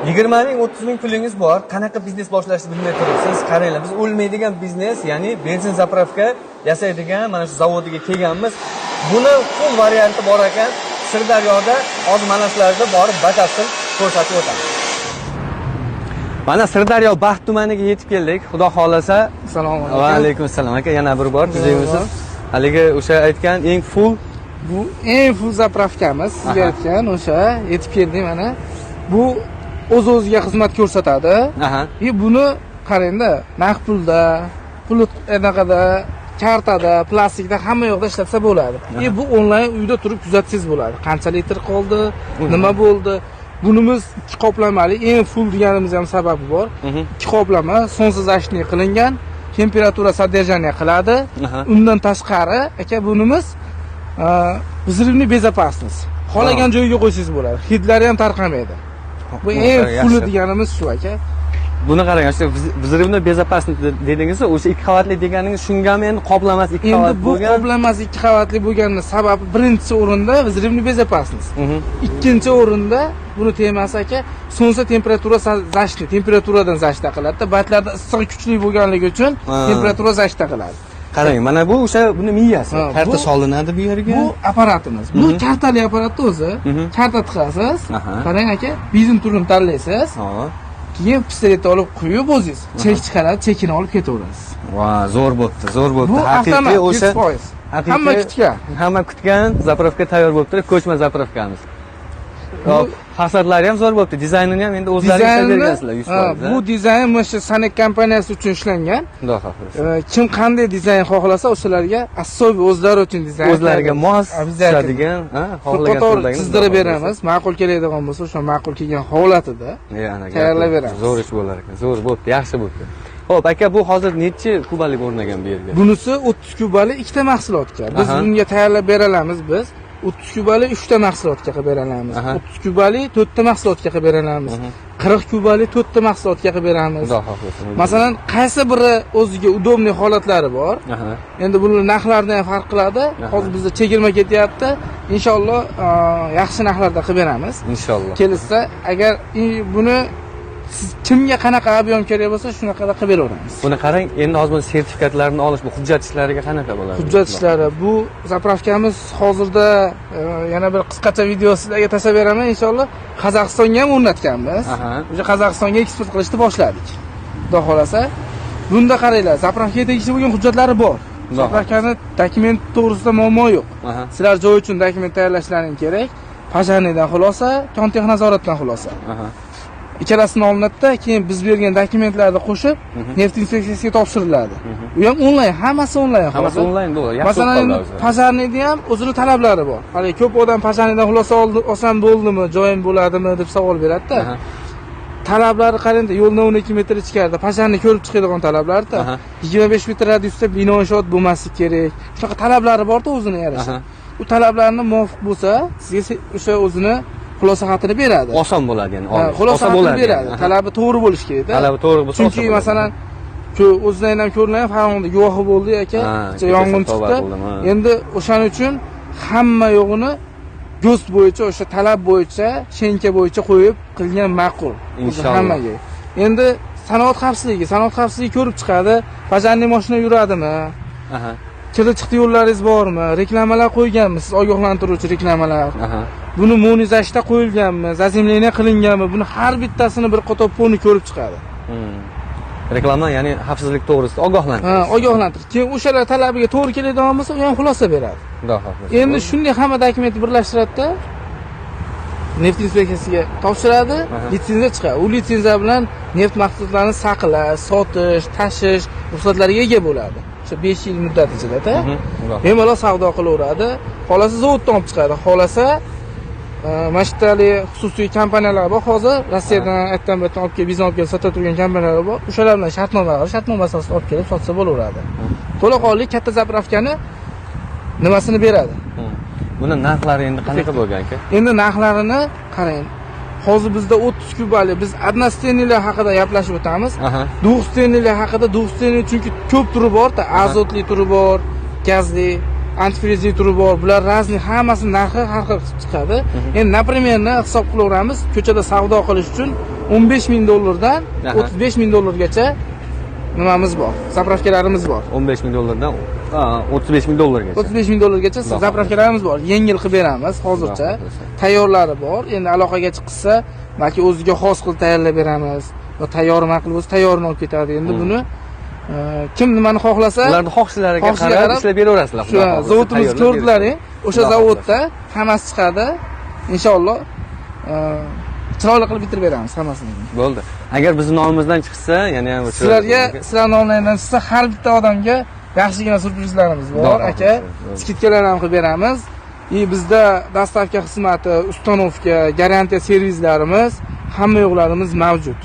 20 ming, 30 ming pulingiz bor, qanaqa biznes boshlashni bilmay turibsiz. Qaranglar, biz o'lmaydigan biznes, ya'ni benzin заправка yasaydigan mana shu zavodiga kelganmiz. Buni full varianti bor ekan Sirdaryoda. Hozir mana shularni borib batafsil ko'rsatib o'tamiz. Mana Sirdaryo Baxt tumaniga yetib keldik, xudo xohlasa. Assalomu alaykum. Va alaykum assalom, aka, yana bir bor tuzukmisiz? Haligi o'sha aytgan eng full Bu eng full заправка miz, sizga aytgan o'sha, yetib keldik mana. Bu o'z o'ziga xizmat ko'rsatadi. И buni qarangda, naqd pulda, pul anaqada, kartada, plastikda, hamma yoqda ishlatsa bo'ladi. И bu onlayn uyda turib kuzatsangiz bo'ladi. Qancha litr qoldi, nima bo'ldi. Bunimiz ikki qoplamali, eng full deganimiz ham sababi bor. Ikki qoplama, солнцезащитный qilingan, temperatura содержание qiladi. Undan tashqari, aka, bunimiz взрывный безопасность. Xohlagan joyiga qo'ysangiz bo'ladi. Hidlari ham tarqamaydi. Bu eng fulli deganimiz shu, aka. Buni qarang, o'sha взрывной безопасность dedingiz, o'sha ikki qavatli deganingiz shungami? Endi qoplamasi ikki Endi qavat bu bo'lgan. Qoplamasi ikki qavatli bo'lganini sababi, birinchi o'rinda взрывный безопасность. Ikkinchi o'rinda buni temasi, aka, солнце temperatura защита, temperaturadan защита qiladi. Baytlarda issig'i kuchli bo'lganligi uchun temperatura защита qiladi. Qarang, mana bu o'sha buni miyasi. Karta solinadi bu yerga. Bu apparatimiz. Bu kartali apparatni o'zi. Karta tiqasiz. Qarang, aka, benzin turini tanlaysiz. Keyin pistoletni olib quyib o'zingiz chek chiqaradi, chekini olib ketaverasiz. Va, zo'r bo'pti, zo'r bo'pti. Bu Haqiqiy avtomat, o'sha 100%. haqiqiy Hamma kutgan. Hamma kutgan заправка tayyor bo'lib turibdi, ko'chma заправка miz. Hop, fasadlari ham zo'r bo'libdi. Dizaynini ham endi o'zlaringiz ishlab Dizaynni bergansizlar 100%. Ha, bu dizayn mana shu Sanek kompaniyasi uchun ishlangan. Xudo xohlasa. Kim qanday dizayn xohlasa, o'shalarga особый o'zlari uchun dizayn O'zlariga mos Обязательно. tushadigan, ha, Bir xohlagan qator turdagini. chizdirib beramiz. Ma'qul keladigan bo'lsa, o'sha ma'qul kelgan holatida Ana, gap tayyorlab yo'q. beramiz. Zo'r ish bo'lar ekan. Zo'r bo'pti, yaxshi bo'pti. Xo'p, aka, bu hozir nechi kubalik o'rnagan bu yerga? Bunisi 30 kubali ikkita mahsulotga. Biz bunga tayyorlab bera olamiz biz. 30 kubali 3 ta mahsulotga qilib bera olamiz. 30 kubali 4 ta mahsulotga qilib bera olamiz. 40 kubali 4 ta mahsulotga qilib beramiz. Xudo xohlasa. Masalan, qaysi biri o'ziga удобный holatlari bor. Endi buni narxlardan ham farq qiladi. Hozir bizda chegirma ketyapti. Inshaalloh, yaxshi narxlarda qilib beramiz. Inshaalloh. Kelishsa, agar buni siz kimga qanaqa объем kerak bo'lsa, shunaqada qilib beraveramiz. Buni qarang, endi hozir buni sertifikatlarni olish, bu hujjat ishlariga qanaqa bo'ladi? Hujjat ishlari, bu заправка miz hozirda yana bir qisqacha video sizlarga tashlab beraman inshaalloh. Qozog'istonga ham o'rnatganmiz. O'sha Qozog'istonga eksport qilishni boshladik. Xudo xohlasa. Bunda qaranglar, заправка ga tegishli bo'lgan hujjatlari bor. Xudo Заправка ni dokument to'g'risida muammo yo'q. Sizlar joy uchun dokument tayyorlashlaring kerak. Пожарный dan xulosa, kon texnazoratdan xulosa. Ikkalasini olinadida, keyin biz bergan dokumentlarni qo'shib neft inspeksiyasiga topshiriladi. U ham onlayn, hammasi onlayn Hammasi hozir. onlayn bo'ladi. Yaxshi Masalan, bo'lib endi qoldi hozir. Пожарный da ham o'zini talablari bor. Hali ko'p odam пожарный dan xulosa oldi, olsam bo'ldimi, joyim bo'ladimi deb savol beradida. Talablari qarangda, yo'ldan 12 metr ichkarida пожарный ko'rib chiqadigan talablarda 25 metr radiusda bino inshoot bo'lmasligi kerak. Shunaqa talablari borda o'zini yarasha. U talablarni muvofiq bo'lsa, sizga o'sha o'zini xulosa xatini beradi. Oson bo'ladi ya'ni Ha, olish. xulosa Oson xatini bo'ladi beradi. yani. Talabi to'g'ri bo'lishi kerakda. Talabi to'g'ri bo'lsa, Chunki oson bo'ladi. masalan, shu o'zidan ham ko'ringan, Farg'onada guvohi bo'ldi, aka. Ha, Kecha yong'in kecha tavba chiqdi. qildim, ha. Endi o'shaning uchun hamma yo'g'ini ГОСТ bo'yicha, o'sha talab bo'yicha, ШНК bo'yicha qo'yib qilgan ma'qul. O'zi Inshaalloh. hammaga. Endi sanoat xavfsizligi ko'rib chiqadi. Пожарный mashina yuradimi? Kirdi chiqdi yo'llaringiz bormi? Reklamalar qo'yganmi? Siz ogohlantiruvchi reklamalar. Buni монозащита qo'yilganmi? Заземление qilinganmi? Buni har bittasini bir qator poni ko'rib chiqadi. Reklama, ya'ni xavfsizlik to'g'risida ogohlantirish. Ha, ogohlantirish. Keyin o'shalar talabiga to'g'ri keladigan bo'lsa, u ham xulosa beradi. Xudo xohlasa. Endi shunday hamma dokumentni birlashtiradida, neft inspeksiyasiga topshiradi, litsenziya chiqadi. U litsenziya bilan neft mahsulotlarini saqlash, sotish, tashish ruxsatlariga ega bo'ladi. O'sha 5 yil muddat ichida-da. Xudo. Bemalol savdo qilaveradi. Xohlasa zavoddan olib chiqadi, xohlasa mana shu yerda xususiy kompaniyalar bor hozir, Rossiyadan aytdan bu yerdan olib kelib, bizdan olib kelib sota turgan kompaniyalar bor. O'shalar bilan shartnoma qilib, shartnoma asosida olib kelib sotsa bo'laveradi. To'laqonli katta заправка ni nimasini beradi. Buni narxlari endi qanaqa bo'lgan, aka? Endi narxlarini qarang. Hozir bizda 30 kubali, biz одностенный lar haqida gaplashib o'tamiz. Двухстенный lar haqida, двухстенный chunki ko'p turi bor-da, azotli turi bor, gazli, antifrizli turi bor. Bular разный, hammasi narxi har xil chiqadi. Endi, например, hisob qilaveramiz, ko'chada savdo qilish uchun 15 ming dollardan 35 ming dollargacha nimamiz bor, заправка larimiz bor. 15 ming dollardan 35 ming dollargacha. 35 ming dollargacha Xudo заправка larimiz bor. Yengil qilib beramiz hozircha. Xudo xohlasa. Tayyorlari bor. Endi aloqaga chiqsa, balki o'ziga xos qilib tayyorlab beramiz. Yo tayyorman qilib o'zi tayyorini olib ketadi. Endi buni kim nimani xohlasa, Ularni xohishlariga xohishiga qarab qarab ishlab beraverasizlar. Shu Xudo xohlasa, zavodimizni tayyorlab ko'rdilaring, o'sha Xudo zavodda hammasi chiqadi. Inshaalloh chiroyli qilib bitirib beramiz hammasini. Bo'ldi. Agar bizni nomimizdan chiqsa, yana ham o'sha Sizlarga, sizlar nomlaridan chiqsa, har bitta odamga yaxshigina syurprizlarimiz bor, Xudo aka. xohlasa. Скидка lar ham qilib beramiz. И bizda доставка xizmati, установка, garantiya servislarimiz, hamma yo'qlarimiz mavjud.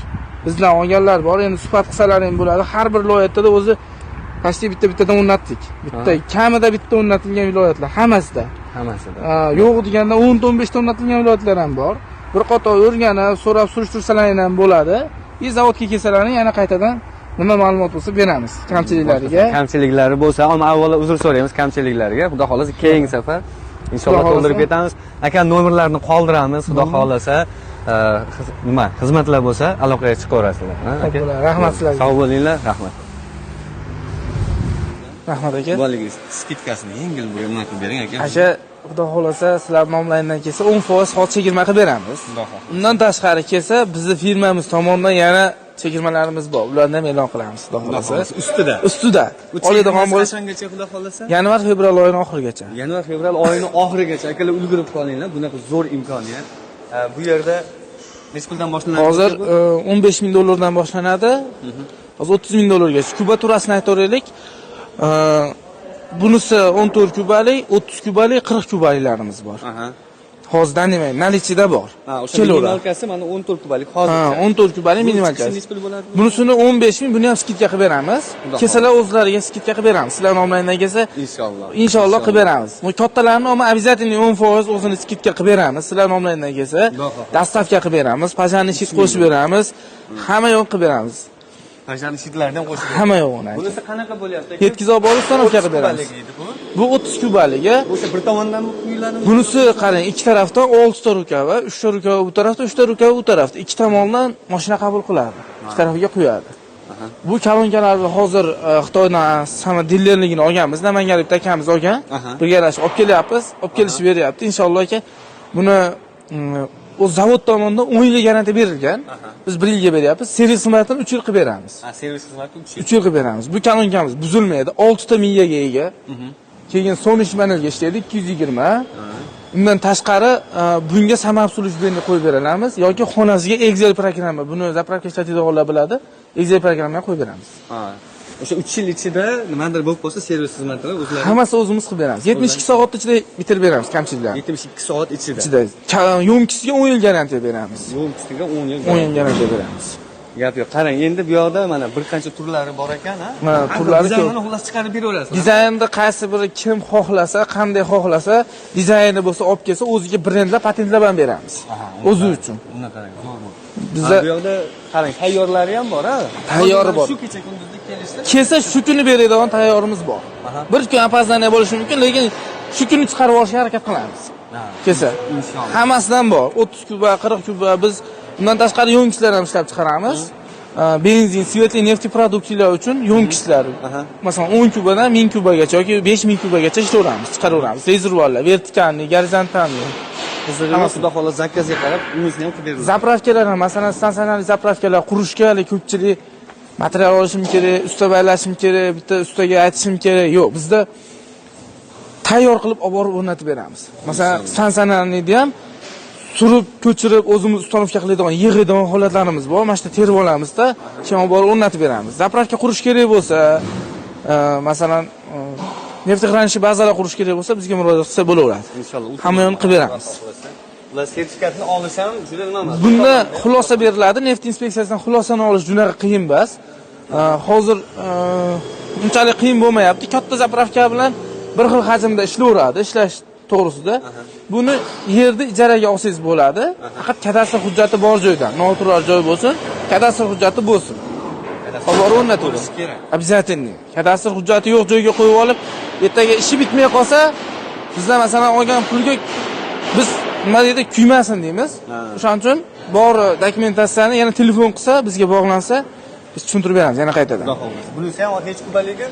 Bizdan olganlar bor. Endi suhbat qilsalar ham bo'ladi. Har bir viloyatda o'zi почти bitta-bittadan o'rnatdik. Bitta, kamida bitta o'rnatilgan viloyatlar hammasida. Hammasida. Yo'q deganda 10 ta, 15 ta o'rnatilgan viloyatlar ham bor. Bir qator o'rganib, so'rab surishtirsalar ham bo'ladi. И zavodga kelsalaring yana qaytadan nima ma'lumot bo'lsa beramiz kamchiliklariga. Kamchiliklari bo'lsa, ammo avvalo uzr so'raymiz kamchiliklariga. Xudo xohlasa keyingi safar inshaalloh Xudo xohlasa. to'ldirib ketamiz. Aka, nomerlarni qoldiramiz, xudo xohlasa. Nima xizmatlar bo'lsa aloqaga chiqaverasizlar. Ha, aka? Bo'ladi. Rahmat sizlarga. Sog' bo'linglar, rahmat. Rahmat, aka. Boligi скидка sini yengil nima qilib bering, aka. Aka, xudo xohlasa sizlar nomlaridan kelsa 10% hozir chegirma qilib beramiz. Xudo xohlasa. Undan tashqari kelsa, bizni firmamiz tomonidan yana chegirmalarimiz bor. Ularni ham e'lon qilamiz, xudo xohlasa. Ustida. Ustida. Oladigan bo'lsa qachongacha, xudo xohlasa? Yanvar, fevral oyining oxirigacha. Yanvar, fevral oyini oxirigacha, akalar, ulgurib qolinglar. Bunaqa zo'r imkoniyat. Bu yerda necha puldan boshlanadi? Hozir 15 ming dollardan boshlanadi. Hozir 30 ming dollargacha. Kubaturasini aytaveraylik. Bunisi 14 kubalik, 30 kubalik, 40 kubaliklarimiz bor. Hozirdan demak, наличие da bor. Ha, o'sha Kelaveradi. минималка si mana 14 kubalik hozir. Ha, 14 kubalik минималка si. Necha pul bo'ladi? Bunisini 15 ming, buni ham скидка qilib beramiz. Xudo Kelsalar o'zlariga скидка qilib beramiz. Sizlar nomlaridan kelsa, Inshaalloh. inshaalloh qilib beramiz. Bu kattalarni ammo обязательно 10% o'zini скидка qilib beramiz. Sizlar nomlaridan kelsa, Xudo xohlasa. Доставка qilib beramiz, пожарный щит qo'shib beramiz. Hamma yo'q qilib beramiz. Пожарный щит larni ham qo'shib beramiz. Hamma yo'g'ini. Bunisi qanaqa bo'lyapti, aka? Yetkazib olib borib установка qilib beramiz. Kubaligi edi bu. Bu 30 kubaligi. O'sha bir tomondanmi quyiladimi? Bunisi qarang, ikki tarafdan 6 ta рукава, 3 ta рукава bu tarafda, 3 ta рукава u tarafda. Ikki tomondan mashina qabul qiladi. Ikki tarafiga quyadi. Bu kolonkalarni hozir Xitoydan sama dilerligini olganmiz. Namanganlik bitta akamiz olgan. Birgalashib olib kelyapmiz. Olib kelishib beryapti. Inshaalloh, aka, buni o'z zavod tomonidan 10 yilga garantiya berilgan. Biz 1 yilga beryapmiz. Servis xizmatini 3 yil qilib beramiz. Ha, servis xizmati 3 yil. 3 yil qilib beramiz. Bu kolonkamiz buzilmaydi. 6 ta miyaga ega. Keyin солнечный panelga ishlaydi 220. Undan tashqari bunga самообслуживание qo'yib beramiz yoki xonasiga Excel programma. Buni заправка ishlatadiganlar biladi. Excel programma qo'yib beramiz. Ha. O'sha 3 yil ichida nimadir bo'lib qolsa, servis xizmatlari o'zlari Hammasi o'zimiz qilib beramiz. 72 soat ichida bitirib beramiz kamchiliklarni. 72 soat ichida. Ichida. Ёмкость iga 10 yil garantiya beramiz. Ёмкость iga 10 yil. 10 yil garantiya beramiz. Gap yo'q. Qarang, endi bu yoqda mana bir qancha turlari bor ekan, ha? Ha, turlari ko'p. Dizaynini xullas chiqarib beraverasiz. Dizaynda qaysi biri kim xohlasa, qanday xohlasa, dizayni bo'lsa olib kelsa, o'ziga brendlab, patentlab ham beramiz. O'zi uchun. Uni qarang, zo'r bu. Biza Bu yoqda qarang, tayyorlari ham bor, ha? Tayyorri bor. Shu kecha kunduzda kelishsa, Kelsa shu kuni beradigan tayyorimiz bor. Bir kun опоздание bo'lishi mumkin, lekin shu kuni chiqarib olishga harakat qilamiz. Kelsa. Inshaalloh. Hammasidan bor. 30 kuba, 40 kuba, biz undan tashqari ёмкость lar ham ishlab chiqaramiz. Benzin, светлый нефтепродукт lar uchun ёмкость lar. Masalan, 10 kubadan 1000 kubagacha yoki 5000 kubagacha ishlayveramiz, chiqaraveramiz. Rezervuarlar, вертикальный, горизонтальный. Qizig'i, xudo xohlasa, заказ ga qarab unisini ham qilib beramiz. Заправка lar ham, masalan, станционный заправка lar qurishga hali ko'pchilik material olishim kerak, usta baylashim kerak, bitta ustaga aytishim kerak. Yo'q, bizda tayyor qilib olib borib o'rnatib beramiz. Masalan, станционный ni ham surib, ko'chirib, o'zimiz установка qiladigan, yig'adigan holatlarimiz bor. Mana shu terib olamizda, keyin olib borib o'rnatib beramiz. Заправка qurish kerak bo'lsa, masalan, нефтехранилище bazalar qurish kerak bo'lsa, bizga murojaat qilsa bo'laveradi. Inshaalloh. Hamma yo'lni qilib beramiz. Ular sertifikatni olish ham juda nima emas. Bunda xulosa beriladi. Neft inspeksiyasidan xulosani olish juda qiyin emas. Hozir unchalik qiyin bo'lmayapti. Katta заправка bilan bir xil hajmda ishlayveradi, ishlash to'g'risida. Buni yerni ijaraga olsangiz bo'ladi. Faqat kadastr hujjati bor joydan, noturar joy bo'lsin, kadastr hujjati bo'lsin. Olib borib o'rnataveradi. Bo'lishi kerak. Обязательно. Kadastr hujjati yo'q joyga qo'yib olib, ertaga ishi bitmay qolsa, bizlar masalan olgan pulga biz Nima deydi, kuymasin deymiz. O'shaning uchun bor dokumentatsiyani yana telefon qilsa, bizga bog'lansa, biz tushuntirib beramiz yana qaytadan. Xudo xohlasa. Bunisi ham nechi kubaligi?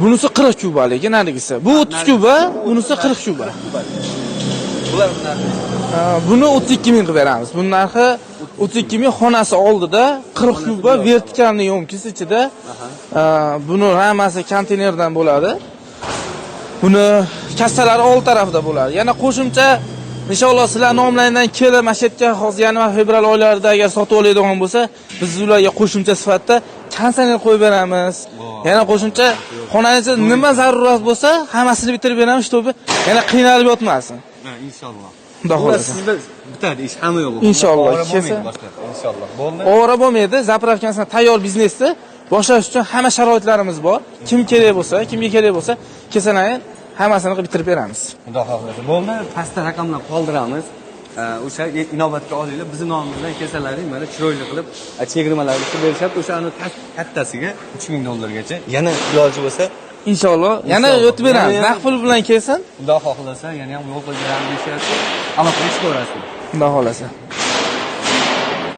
Bunisi 40 kubaligi narigisi. Bu 30 kuba, bunisi 40 kuba. Bular narxi. Ha, buni 32 ming qilib beramiz. Buni narxi 32 ming, xonasi oldida 40 kuba vertikalniy ёмкость ichida. Ha, buni hammasi konteynerdan bo'ladi. Buni kassalari old tarafida bo'ladi. Yana qo'shimcha, inshaalloh, sizlar nomlaridan kelib mana shu yerga hozir yanvar, fevral oylarida agar sotib oladigan bo'lsa, biz ularga qo'shimcha sifatida konditsioner qo'yib beramiz. Yana qo'shimcha xonani ichida nima zarurat bo'lsa, hammasini bitirib beramiz, чтобы yana qiynalib yotmasin. Ha, inshaalloh. Xudo Xullas, xohlasa. sizda bitadi ish, hamma yo'q. Inshaalloh, Ovora bo'lmaydi kelsa- boshqa. Inshaalloh. Bo'ldi. Ovora bo'lmaydi. Заправка sini tayyor biznesni boshlash uchun hamma sharoitlarimiz bor. Kim kerak bo'lsa, kimga kerak bo'lsa, kelsalar, hammasini qilib bitirib beramiz. Xudo xohlasa. Bo'ldi. Pastda raqamlar qoldiramiz. O'sha inobatga olinglar. Bizni nomimizdan kelsalaring, mana chiroyli qilib chegirmalarni qilib berishyapti. O'shani kattasiga 3000 dollargacha. Yana iloji bo'lsa, Inshaalloh yana Inshaalloh. o'tib beramiz. Naqd pul bilan kelsin. Xudo xohlasa, yana ham yo'l qo'yib beramiz deyishyapti. Aloqaga chiqaverasizlar. Xudo xohlasa.